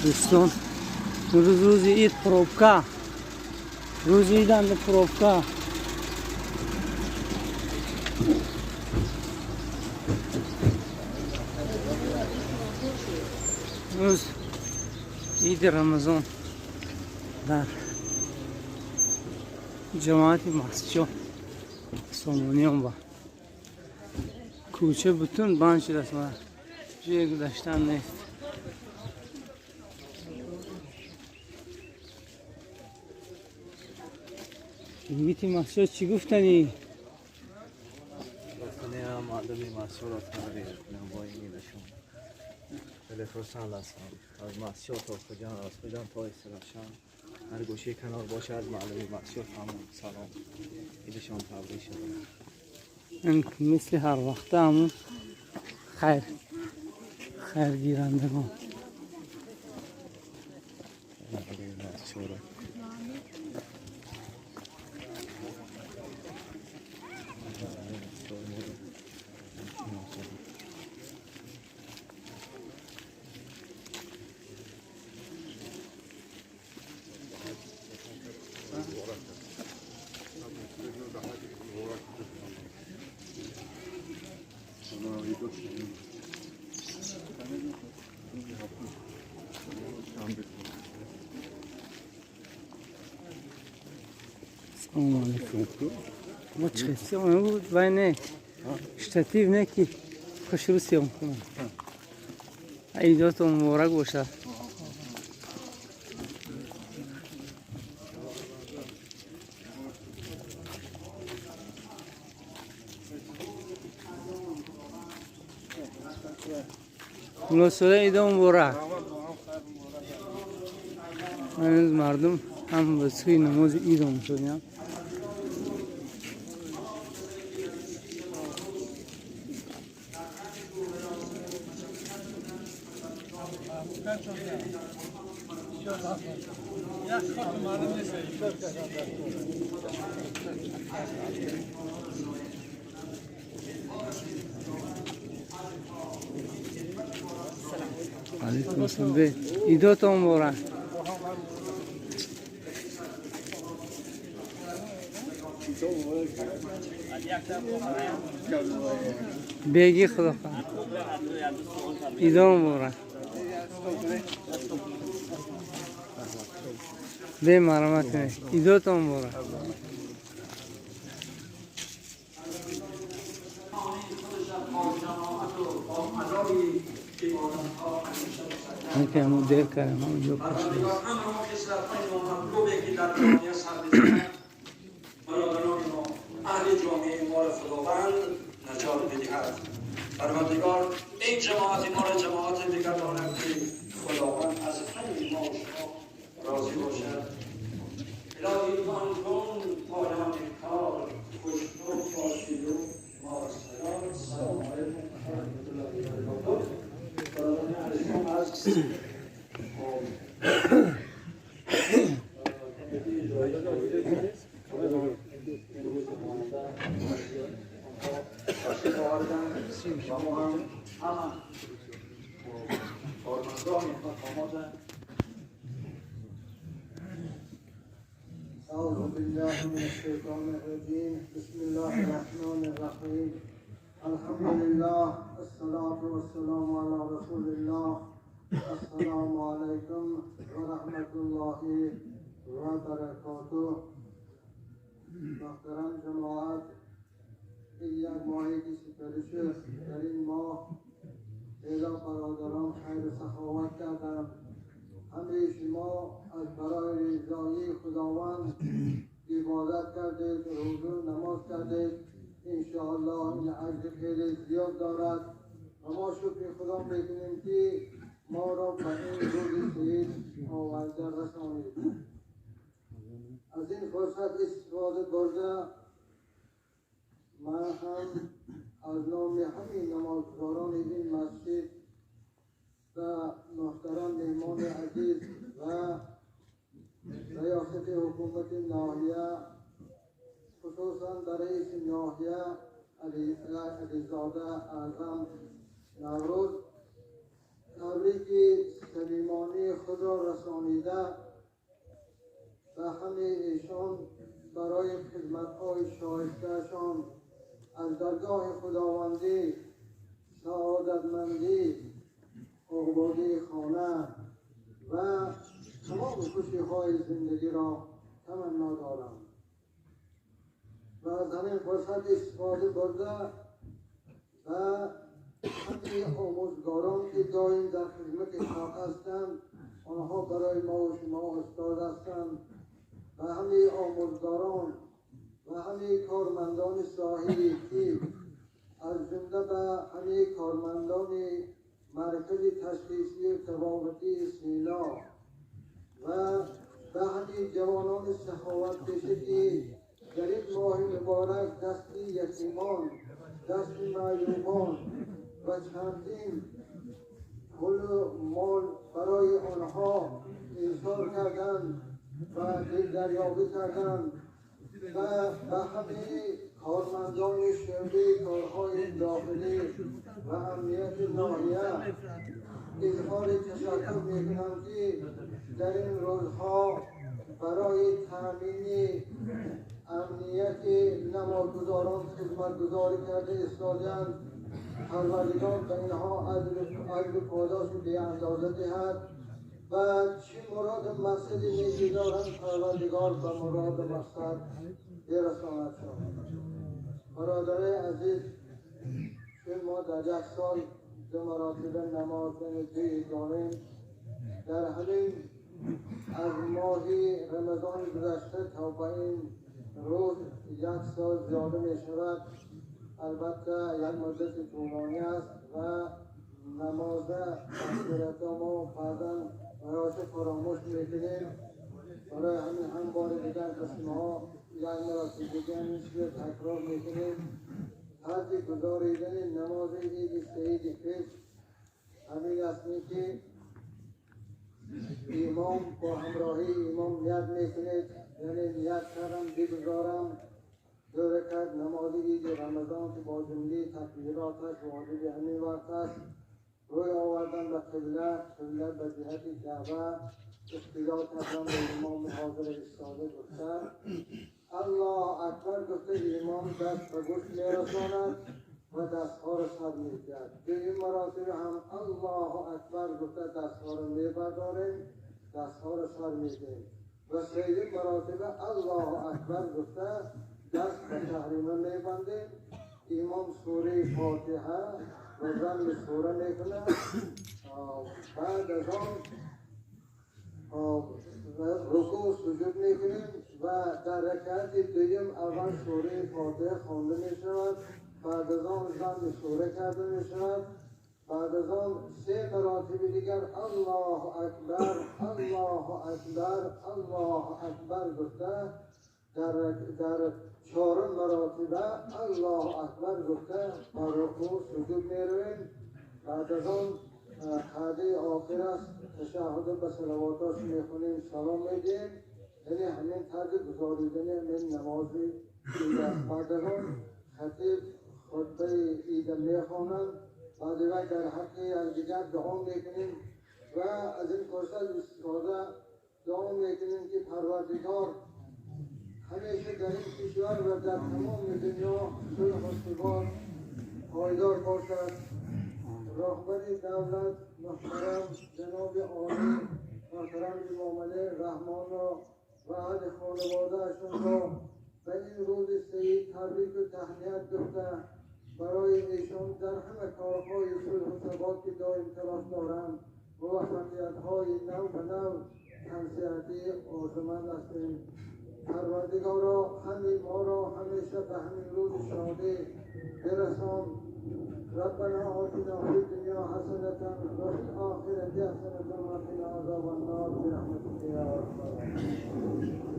Дӯстон, имрӯз рӯзи ид, пробка. Рӯзи иданда пробка. Имрӯз иди Рамазон дар ҷамоати Мастчоҳ, Сомониён ба кӯча бутун банд шудааст ва ҷое гузаштан нест. Йигити Мастчоҳ, чӣ гуфтанӣ? Мардуми Мастчоҳро табрик мекунам бо ин идашон. Хеле хурсанд ҳастам. Аз Мастчоҳ то Хуҷанд, аз Хуҷанд то Истаравшан, ҳар гӯшаи канор боша, аз мардуми Мастчоҳ ҳамон салом, идашон табрик шуда. Мисли ҳар вақта ҳамун хайр хайргирандагон. Мардуми Мастчоҳро. Салому алейкум. Мо чӣ буд вай, не штатив, не ки хушрӯ съём кунам. Идотон муборак бошад. Муллосода, идо муборак. Ҳанӯз мардум ҳам ба сӯи намози ид омад. Алейкум ассалом. Идотон муборак. Беги, худо хоҳад. Идо муборак. Бемарамат кунед. Идотон муборак. Ки ҳамон дер кардем, ҳамонҷо пурсидем. که در جامعه سر بزند، برادران ما، اهل جامعه ما را خداوند نجات بدهد. پروردگار این جماعت ما را جماعت بگرداند که خداوند از همه ما و شما راضی باشد. الهی آن کن پایان کار خوشنود باشید و ما سلام. سلام علیکم و رحمت الله و برکاته. برادران عزیزم، از کمیته اجرایی امروز آنها تشریف آوردند و ما هم همه کارمندان مقامات. أعوذ بالله من الشيطان الرجيم. بسم الله الرحمن الرحيم. الحمد لله، الصلاة والسلام على رسول الله. السلام عليكم ورحمة الله وبركاته. محترم جماعت، این یک ماهی که سپری شد، در این ماه تعداد برادران خیر و سخاوت کردند. همه شما از برای رضایی خداوند عبادت کردید، روزه و نماز کردید. انشاءالله این اجر خیلی زیاد دارد و ما شکر خدا میکنیم که ما را به این روز سعید آورده رسانید. از این فرصت استفاده برده، من هم از نام همین نمازگزاران این مسجد و محترم مهمان عزیز و ریاست حکومت ناحیه، خصوصا در رئیس ناحیه علیزاده اعظم نوروز، تبریک صمیمانه خود را رسانیده و همه ایشان برای خدمت‌های شایسته‌شان از درگاه خداوندی سعادتمندی عقبادی خانه و تمام خوشی‌های زندگی را تمنا دارم و از همین فرصت استفاده برده و همه آموزگاران که دائم در خدمت خلق هستند، آنها برای ما و شما استاد هستند و همه آموزگاران و همه کارمندان ساحی که از جمله به همه کارمندان مرکز تشخیصی طبابتی سینا و به همه جوانان سخاوت پیشه که در این ماه مبارک دست یتیمان، دست معیوبان و چندین پول و مال برای آنها ایثار کردند و دریابی کردند و به همه کارمندان شعبه کارهای داخلی و امنیت ناحیه اظهار تشکر می‌کنم که در این روزها برای تامین امنیت نمازگزاران خدمتگزاری کرده ایستادند. پروردگار به اینها اجر پاداش بی اندازه دهد و چه مراد مقصدی نیکی دارند پروردگار به مراد مقصد برساند. برادرای عزیز، چون ما در یک سال دو مراتب نماز عید داریم، در همین از ماه رمضان گذشته تا به این روز یک سال زیاده می شود. البته یک مدت طولانی است و نماز اکثریت ما بعضا برایش فراموش میکنیم. برای همین هم بار دیگر قسمها یک مراتب دیگر نیست تکرار میکنیم. طرز گزاریدن نماز عید سعید فطر همین است که امام با همراهی امام نیت میکنید، یعنی نیت کردم بگذارم دو رکعت نماز عید رمضان که با جمله تکبیراتش واجب همین وقت است، روی آوردن به قبله، قبله به جهت کعبه، اقتدا کردن به امام حاضر ایستاده گفته الله اکبر گفته امام دست به گوش میرساند و دستها را سر می‌کرد. دویم مراتب هم الله اکبر گفته دستها را میبرداریم، دستها را سر میدهیم و سیدی مراتب الله اکبر گفته دست به تحریمه میبندیم. امام سوره فاتحه و ضم سوره میکنه. بعد از آن رکوع سجود میکنیم و در رکعت دویم اول سوره فاتحه خوانده میشود، بعد از آن ضم سوره کرده میشود، بعد از آن سه مراتب دیگر الله اکبر الله اکبر الله اکبر گفته در چهارم مراتبه الله اکبر گفته با رکوع سجود میرویم. بعد از آن قعده آخر است، تشهد به صلواتاش میخونیم، سلام میدیم. یعنی همین طرز گزاریدن همین نماز عید است. بعد از آن خطیب خطبه عید میخوانند، بعد از در حق یکدیگر دعا میکنیم و از این فرصت استفاده دعا میکنیم که پروردگار همیشه در این کشور و در تمام دنیا صلح و ثبات پایدار باشد. رهبر دولت محترم جناب عالی محترم امام علی رحمان را و اهل خانواده‌شان را به این روز سعید تبریک و تهنیت گفته برای ایشان در همه کارهای صلح و ثبات که دائم تلاش دارند موفقیت‌های نو به نو تنصیحتی آرزومند هستیم. پروردگارا همین ما را همیشه به همین روز شادی برسان. ربنا آتنا فی الدنیا حسنة و فی الآخرة حسنة و قنا عذاب النار برحمتك یا ارحم الراحمین.